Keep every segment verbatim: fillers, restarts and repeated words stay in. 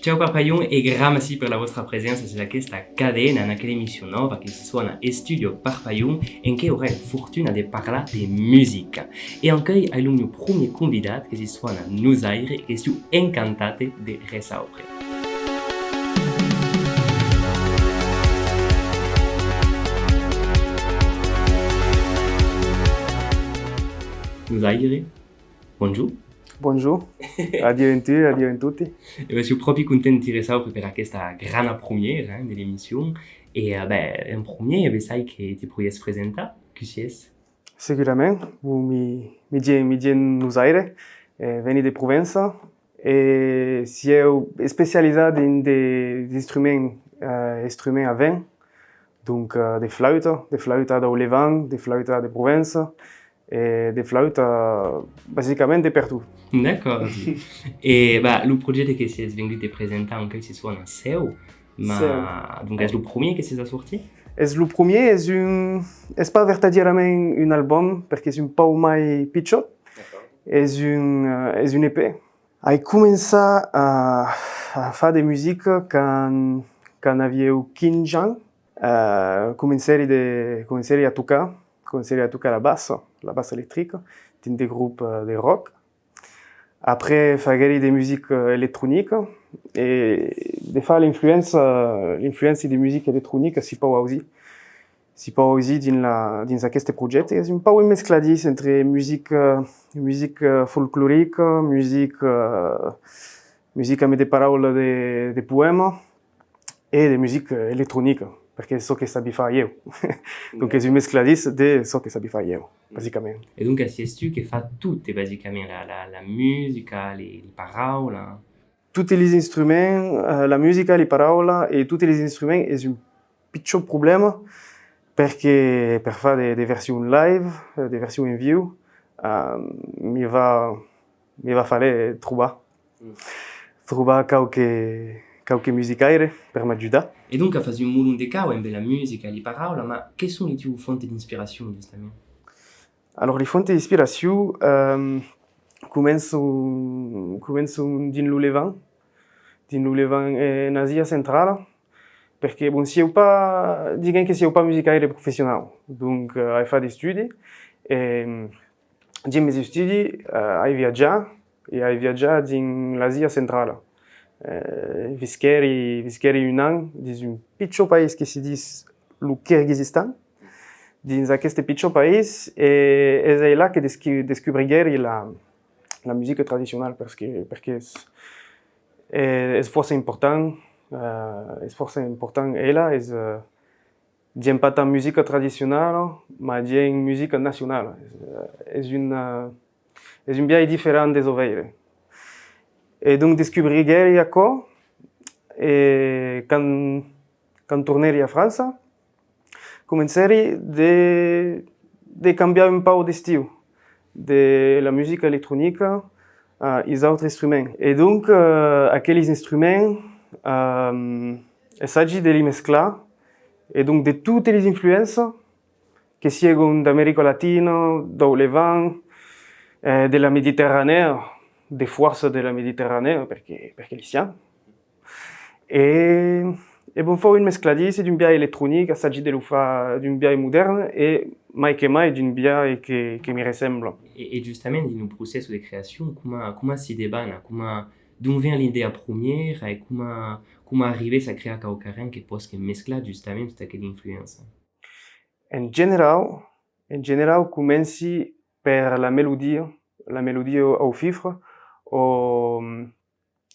Ciao Parpalhon e gramací per la vòstra preséncia sus aquesta cadena en aquela emission nòva que se sona Estudio Parpalhon, en que aurai la fortuna de parlar de musica. E ancuei ai lo mieu premier convidat que se sona Nosaire e que siáu encantat de reçaupre. Nosaire, bonjorn. Bonjorn. Adieu en tu, adieu en toti. E ben, siáu pròpi content de ti reçaupre per aquesta grana premiera, hein, de l'emission. E, eh, ben, en premier, bessai que te podiás presentar, qui siás? Segurament. Bon, mi, mi dien, mi dien Nosaire, eh, veni de Provença, e siáu especializat dins de, d'instruments, eh, instruments a vent, donc, eh, de flauta, de flauta dau Levant, de flauta de Provença, e de flauta, basicament, de pertot. D'acòrdi. E, bah, lo projècte que siás vengut de presentar ancuei se sona Cèu, ma, donc, es lo premier que siás a sortir? Es lo premier, es un, es pas vertadièrament un album, perque es un pauc mai pichòt. D'acòrdi. Es un, eh, es un E P. Ai començat a, a far de musica quand, quand aviáu quinze ans. Eh, comencèri de, comencèri a tocar, comencèri a tocar la bassa, la bassa electrica, dins de grops, eh, de rock. Après, faguèri de musica, eh, electronica, e de fach l'influéncia, l'influéncia de musica electronica si pòu ausir. Si pòu ausir dins la, dins aqueste projècte. Es un pauc un mescladís entre musica, musica folclorica, musica, musica amb de paraulas de, de poèma, e de musica electronica, perque es çò que sabi far ieu. Donc, es un mescladís de çò que sabi far ieu, basicament. E donc, siás tu que fa tot, basicament, la, la, la musica, li, li paraulas? Totes lis instruments, eh, la musica, li paraulas e totes lis instruments es un pichòt problèma, perque per far de, de versions live, eh, de versions en viu, eh, mi va, mi va fale trobar, trobar quauque, quauque musicaire per m'ajudar. E donc, as fach un molon de cauas emb la musica e li paraulas, ma que son li tieu fonts d'inspiracion, justament? Alòrs, li fonts d'inspiracion, ehm, començan, començan dins lo Levant, dins lo Levant, eh, en Asia Centrala, perque, bon, siáu pas, diguem que siáu pas musicaire professionau, donc, eh, ai fach d'estudis, e, dins mes estudis, eh, ai viatjat, e ai viatjat dins l'Asia Centrala. Eh, visquèri, visquèri un an dins un pichòt país que si ditz lo Kirguizistan. Dins aqueste pichòt país, e es ailà que descu-, descubriguèri la, la musica tradicionala, perque, perque es, eh, es fòrça important, eh, es fòrça important, ela es, eh, diem pas tant musica tradicionala, ma diem musica nacionala. Es, eh, es un, eh, es un biais diferent de zo veire. E donc descubriguèri aquò, e quand, quand tornèri a França, comencèri de, de cambiar un pauc d'estil de la musica electronica a is autres instruments. E donc, eh, aqueles instruments, ehm, essagi de li mesclar, e donc de totes les influenças, que siegon d'America Latina, dau Levant, eh, de la Mediterranèa, de fòrça de la Mediterranèa, perque, perque li siam. E, e bon, fau un mescladís e d'un biais electronic, assagi de lo far d'un biais modèrne e, mai que mai, d'un biais que, que mi ressembla. E, e justament, dins lo procès de creacion, coma, coma si debana, coma, d'ont ven l'idèa premiera e coma, coma arribes a crear quauquarren que pòsque mesclar justament tota aquela influença? En generau, en generau, comenci per la melodia, la melodia au fifre, o,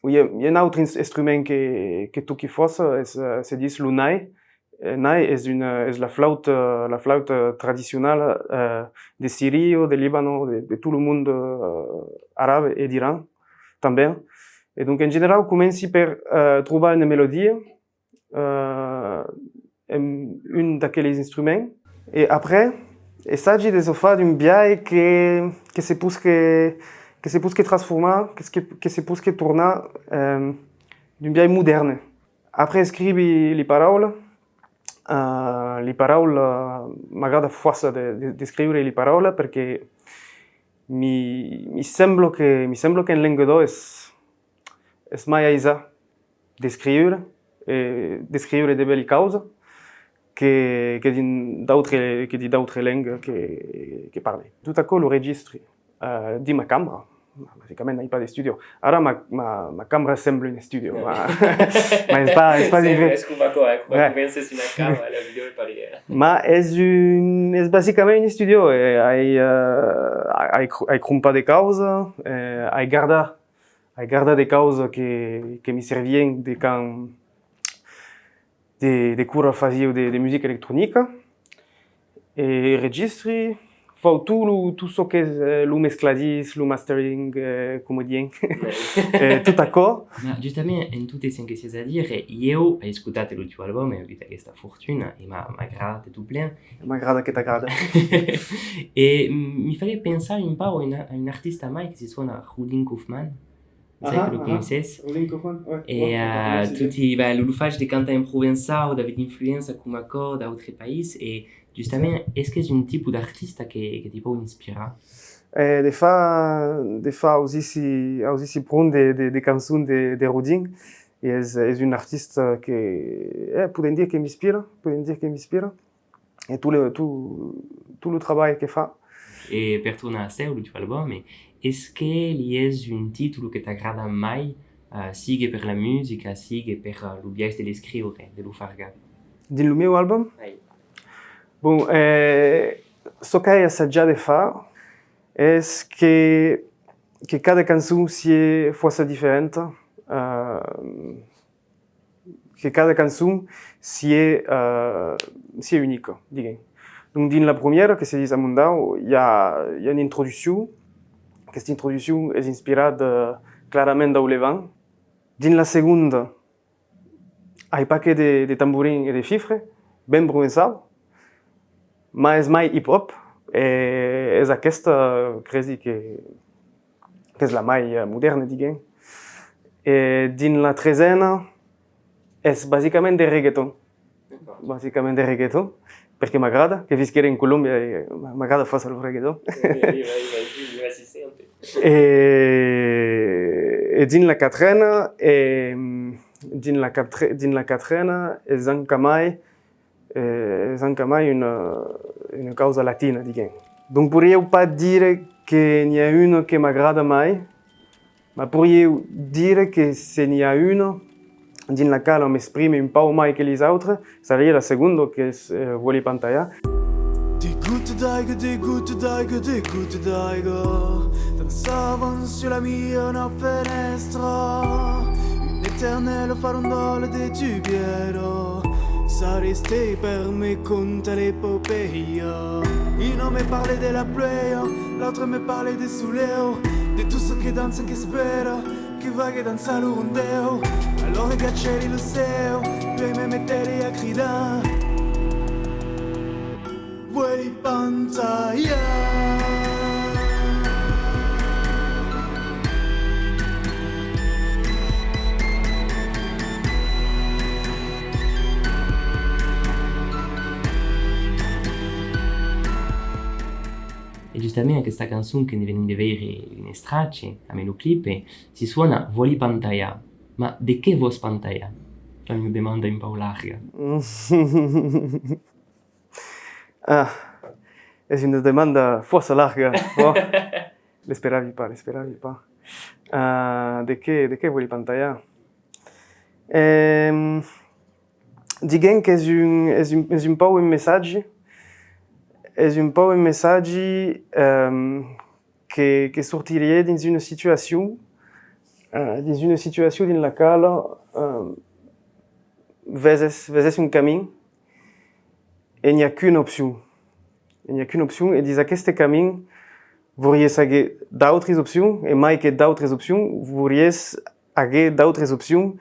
o i a, i a un autre ins-, instrument que, que toqui fòrça, es, eh, se ditz lo nai. Eh, nai es una, es la flauta, la flauta tradicionala, eh, de Siria, de Liban, de, de tot lo mond, eh, arabe e d'Iran, tanben. E donc, en generau, comenci per, eh, trobar una melodia, eh, en un d'aqueles instruments. E après, essagi de zo far d'un biais que, que se posque, que se posque transformar, que se, que se posque tornar, eh, d'un biais modèrne. Après, escrivi li paraulas. Eh, li paraulas, m'agrada fòrça de, de, d'escriure li paraulas perque mi, mi sembla que, mi sembla qu'en lenga d'òc es, es mai aisat d'escriure, e d'escriure de bèli causas que, que dins d'autres, que dins d'autres lengas que, que parli. Tot aquò lo registri, eh, dins ma cambra. Basicament, n'ai pas d'estudio. Ara, ma, ma, ma cambra sembla un estudio, ma, ma es pas, es pas... Sembla, es coma aquò, eh, coma comences una cava, la vidèo es parièr. Ma es un, es basicament un estudio, e ai, eh, ai, ai cr-, ai crompat de causas, eh, ai gardat, ai gardat de causas que, que mi servien de quand, de, de quora fasiu de, de musica electronica, e registri, fau tot lo, tot çò qu'es, eh, lo mescladís, lo mastering, eh, coma dien, eh, tot aquò. Ma justament, en tot essent que siás a dire, ieu ai escotat lo tieu album, ai agut aquesta fortuna, e m'a, m'a agradat tot plen. M'agrada que t'agrada. E mi faguèt pensar un pauc a un, a un artista mai que se sona Rudin Kaufman. Sai que lo coneisses. Rudin Kaufman, ouais. E, eh, toti, ben, lo, lo fach de cantar en provençau, d'aver d'influéncia coma aquò d'autres país, e justament, es qu'es un tipe d'artista que, que te pòu inspirar? Eh, de fach, de fach, ausissi, ausissi pron de, de, de cançons de, de Rudin, e es, es un artista que, eh, podèm dire que m'inspira, podèm dire que m'inspira. E tot le, tot, tot lo trabalh que fa. E per tornar a Cèu, lo tieu album, e es que li es un títol que t'agrada mai, eh, sigue per la musica, sigue per, eh, lo biais de l'escriure, de lo fargar? Dins lo meu album? Ai. Bon, eh, çò qu'ai assajat de far es que, que cada cançon siá fòrça diferenta, eh, que cada cançon siá, eh, siá unica, diguem. Donc, dins la promiera, que se ditz Amondau, i a, i a una introduccion. Aquesta introduccion es inspirada, eh, clarament dau Levant. Dins la segonda, ai pas que de, de tamborin e de fifre, ben provençau, mas es mai hip-hop, e es aquesta, cresi que, qu'es la mai, eh, modèrna, diguem. E dins la tresena, es basicament de reggaeton. D'acòrd. Basicament de reggaeton, perque m'agrada, que visquère en Colòmbia e m'a-, m'agrada fòrça lo reggaeton. Oui, oui, oui, oui, oui, oui, sí, sí, un peu. E, e dins la quatrena, e, dins la quatre-, dins la quatrena, es enca mai, eh, es enca mai una, una causa latina, diguem. Donc, poiriáu pas dire que n'i a una que m'agrada mai, ma poiriáu dire que se n'i a una dins la quala m'exprime un pauc mai que lis autres, sariá la segonda, qu'es, eh, Vòli pantalhar. Des gouttes d'aiga, des gouttes d'aiga, des gouttes d'aiga dançavan sus la miana fenèstra. Un eternel farandòl de tubièra s'arrestèt per me contar l'epopèia. Una me parlèt de la pluèia, l'autra me parlèt de solèu, de tot çò que dança, qu'espèra, que vague dançar lo rondèu. Alòra agachèri lo cèu, puèi me metèri a cridar: Vòli pantalhar. E justament aquesta cançon que ne venim de veire un estrach, amé lo clip, si sona Vòli pantalhar. Ma de qué vòs pantalhar? Fa una demanda un pauc larga. Ah, es una demanda fòrça larga. Bon, l'esperavi pas, l'esperavi pas. Ah, de qué, de qué vòli pantalhar? Ehm, diguem qu'es un, es un, es un pauc un messatge, es un pauc un messatge, ehm, que, que sortiriá dins una situacion, eh, dins una situacion dins la quala, eh, veses, veses un camin e n'i a qu'una opcion. E n'i a qu'una opcion, e dins aqueste camin, vories aguer d'autres opcions, e mai que d'autres opcions, vories aguer d'autres opcions,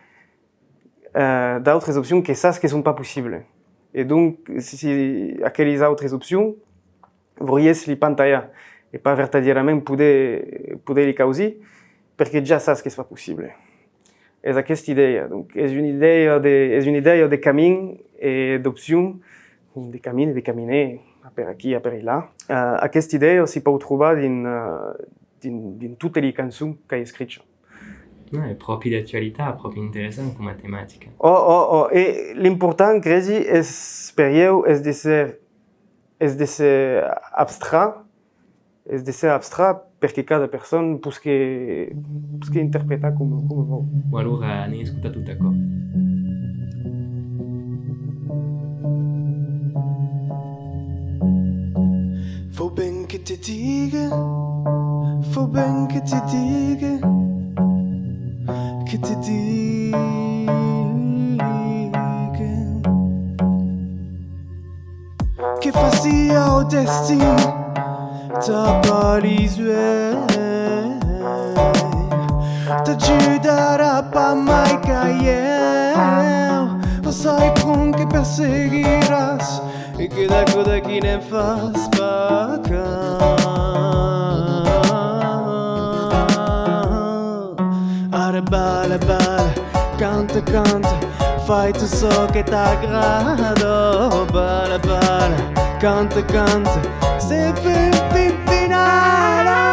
eh, d'autres opcions que sas que son pas possibles. E donc, si, si aquelis autres opcions, vories li pantalhar e pas vertadièrament poder, poder li causir, perque ja sas qu'es pas possible. Es aquesta idèia, donc, es una idèia de, es una idèia de camin e d'opcion, de camin e de caminer, a per aquí, a per ilà. Eh, aquesta idèia si pòu trobar dins, eh, dins, dins totes li cançons qu'ai escrichas. Ah, es pròpi d'actualitat, pròpi interessant coma tematica. Ò, ò, ò, e l'important, cresi, es per ieu, es de ser, es de ser abstract, es de ser abstract per que cada persona posque, posque interpretar coma, coma vòu. Bon, alora, anem escotar tot aquò. Faut bien que te diga, faut bien que te diga, que te diga que facia au destin tapar les uelhs, t'ajudarà pas mai qu'a ieu, o sai pron que perseguiràs. E que d'aquò d'aquí ne'n fas pas cas. Ara bala, bala, canta, canta, fai tot çò que t'agrada. Bala, bala, canta, canta, se fin, fin finala.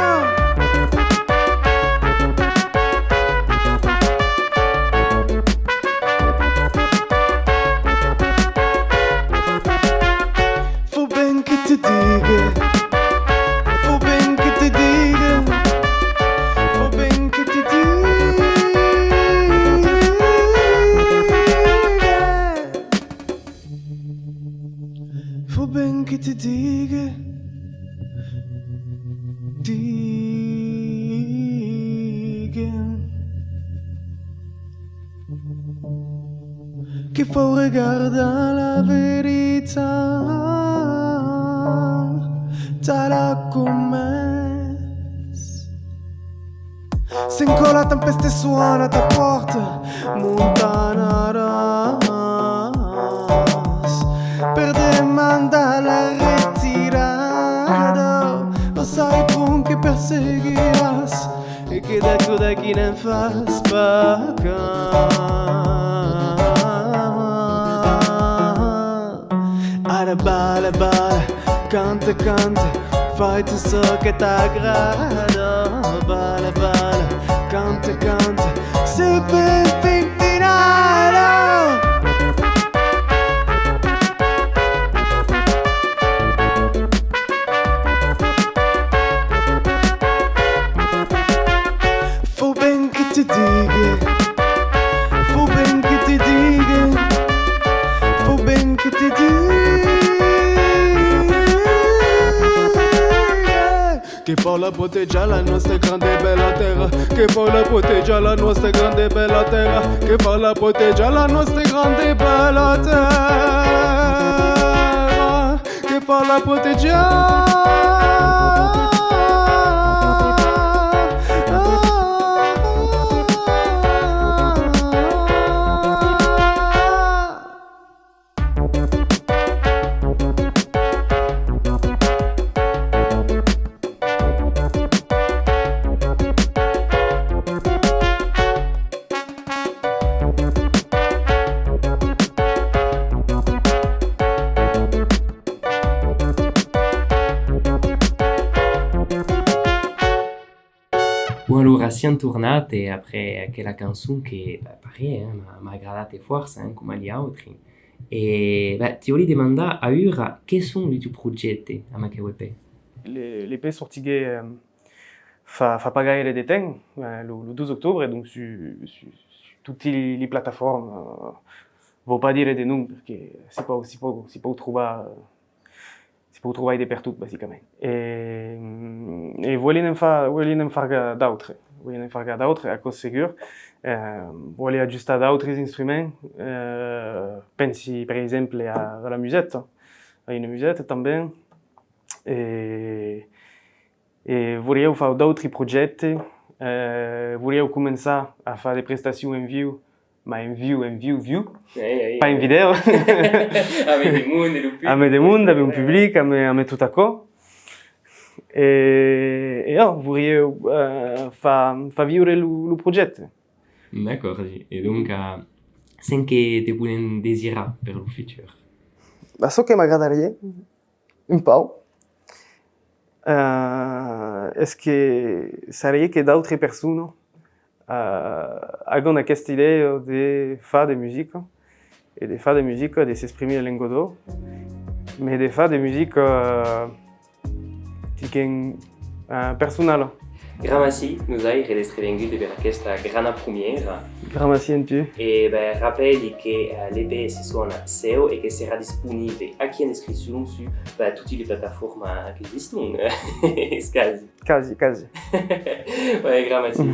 Faut bien que te diga, faut bien que te diga, faut bien que te diga Faut bien que te diga, diga, que faut regardar la veritat tala coma es. Sent quò la tempèsta sona ta pòrta, montanaràs per demandar la retirada. O sai pron que perseguiràs e que d'aquò d'aquí ne'n fas pas cas. Ara bala, bala, canta, canta, fai tot çò que t'agrada. Bala, bala, canta, canta, se fin, fin finala. Faut bien que te diga, faut bien que te diga, faut bien que te diga que faut la protejar la nostra granda e bèla tèrra, que faut la protejar la nostra granda e bèla tèrra, que faut la protejar la nostra granda e bèla tèrra. Que faut la protejar. Bon, alora, siam tornat, e après aquela cançon que, bah, parièr, hein, m'a, m'a agradat e fòrça, hein, coma li autri. E, bah, ti vòli demandar aüra, que son li tiu projècte amb aqueu E P? Le, l'E P sortiguèt, euh, fa, fa pas gaire de temps, euh, lo, lo dotze octobre, donc su, su, su toti li, li plataformas, euh, vau pas dire de nom, perque se pòu, se pòu, se pòu trobar, euh, se pòu trobar de pertot, basicament. E, e vòli ne'n far, vòli ne'n fargar d'autres, vòli ne'n fargar d'autres, aquò segur. Euh, vòli ajustar d'autres instruments, euh, pensi, per exemple, a, a la museta, a una museta tanben. E, e voliáu far d'autri projèctes, eh, voliáu començar a far de prestacions en viu, mas en viu, en viu, viu, pas en vidèo. Amé de monde, lo public. Amé de monde, amé un public, amé, amé tot aquò. E, e ò, voliáu, eh, far, far viure lo, lo projècte. D'acòrdi. E donc, eh, cen que te podèm desirar per lo futur? Bah, çò que m'agradariá, un pauc, eh, es que sariá que d'autres personas, eh, agan aquesta idèa de far de musica, e de far de musica, de s'exprimir en lenga d'òc, mas de far de musica, eh, diguem, eh, personala. Gramací, nosaire, d'èstre vengut e per aquesta grana promiera. Gramací en tu. E ben, rapèli que, eh, l'E P se sona Cèu e que serà disponible aquí en descripcion sus, ben, toti li plataformas qu'existon. Es quasi. Quasi, quasi. Ouais, gramací.